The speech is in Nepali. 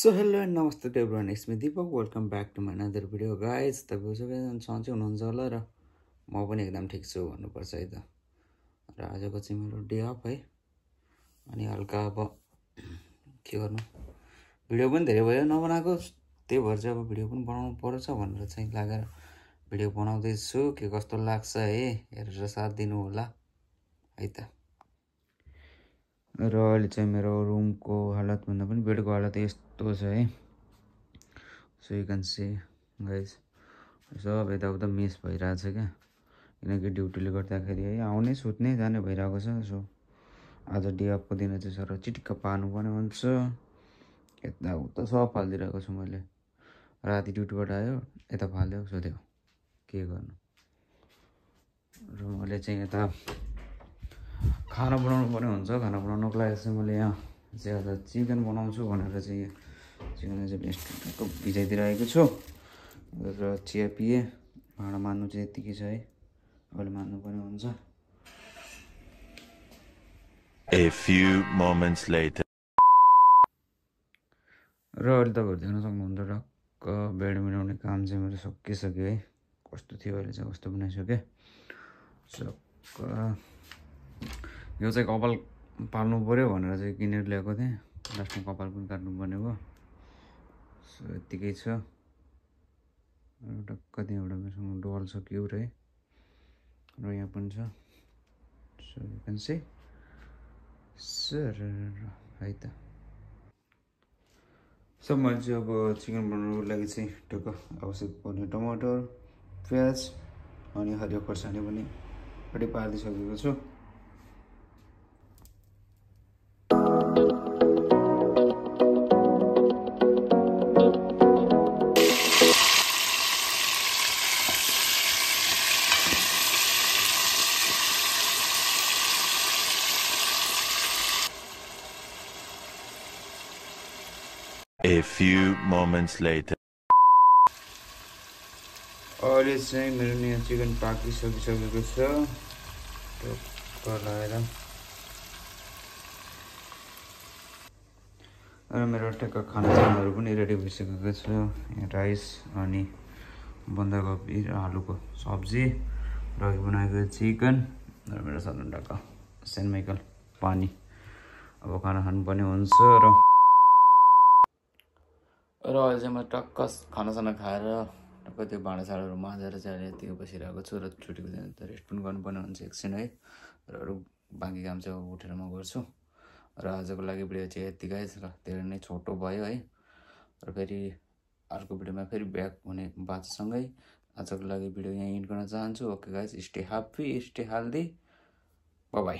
So hello and namaste to everyone. It's me Deepak. Welcome back to my another video, guys. तपाईहरु सबैजना सन्चै हुनुहुन्छ होला र म पनि एकदम ठीक छु भन्नुपर्छ है त। र आजको चाहिँ मेरो डे अफ है। अनि हल्का अब के गर्नु भिडियो पनि धेरै भयो नबनाएको, त्यही भएर चाहिँ अब भिडियो पनि बनाउनु पर्छ भनेर चाहिँ लागेर भिडियो बनाउँदै छु। के कस्तो लाग्छ है हेरेर साथ दिनु होला है त। र अहिले चाहिँ मेरो रुमको हालत भन्दा पनि बेडको हालत यस्तो छ है। So you can see guys, सब यताउता मिस भइरहेछ क्या, किनकि ड्युटीले गर्दाखेरि है आउने सुत्ने जाने भइरहेको छ। सो आज डे अफको दिन चाहिँ सर चिटिक्क पार्नुपर्ने हुन्छ। यताउता सब फालिदिरहेको छु मैले। राति ड्युटीबाट आयो यता फाल्यो सोध्यो के गर्नु। र मैले चाहिँ यता खाना बनाउनु पर्ने हुन्छ। खाना बनाउनुको लागि चाहिँ मैले यहाँ चाहिँ आज चिकन बनाउँछु भनेर चाहिँ चिकन चाहिँ बेस्ट भिजाइदिइरहेको छु। र चिया पिएँ। भाँडा मान्नु चाहिँ यतिकै छ है, अहिले मान्नु पर्ने हुन्छ। A few moments later. र अहिले तपाईँहरू देख्न सक्नुहुन्छ टक्क बेड मिलाउने काम चाहिँ मेरो सकिसक्यो है। कस्तो थियो अहिले चाहिँ कस्तो बनाइसकेँ। सक्क यो चाहिँ कपाल पाल्नु पर्यो भनेर चाहिँ किनेर ल्याएको थिएँ। लास्टमा कपाल पनि काट्नु पर्ने भयो। सो यतिकै छ। टक्क त्यहाँ एउटा मेरोसँग डल छ क्युट है, र यहाँ पनि छ। So you can see sir है त। सब मैले चाहिँ अब चिकन बनाउनुको लागि चाहिँ टक्क आवश्यक पर्ने टमाटर, प्याज अनि हरियो खोर्सानी पनि रेडी पारिदिइसकेको छु। A few moments later. अहिले चाहिँ मेरो यहाँ चिकन पाकिसकिसकेको छ। टक्क लगाएर र मेरो टक्क खानाहरू पनि रेडी भइसकेको छ। यहाँ राइस अनि बन्दाकोपी र आलुको सब्जी र अघि बनाएको चिकन र मेरो सानो टक्क सेन्ट माइकल पानी। अब खाना खानुपर्ने हुन्छ। र अहिले चाहिँ म टक्क खानासाना खाएर टक्क त्यो भाँडासाँडाहरू माझेर चाहिँ अहिले यतिकै बसिरहेको छु। र छुट्टीको दिन त रेस्ट पनि गर्नुपर्ने हुन्छ एकछिन है। र अरू बाँकी काम चाहिँ अब उठेर म गर्छु। र आजको लागि भिडियो चाहिँ यतिकै र धेरै नै छोटो भयो है। र फेरि अर्को भिडियोमा फेरि ब्याक हुने बातसँगै आजको लागि भिडियो यहाँ इन्ड गर्न चाहन्छु। Okay guys, stay happy, stay healthy, by by.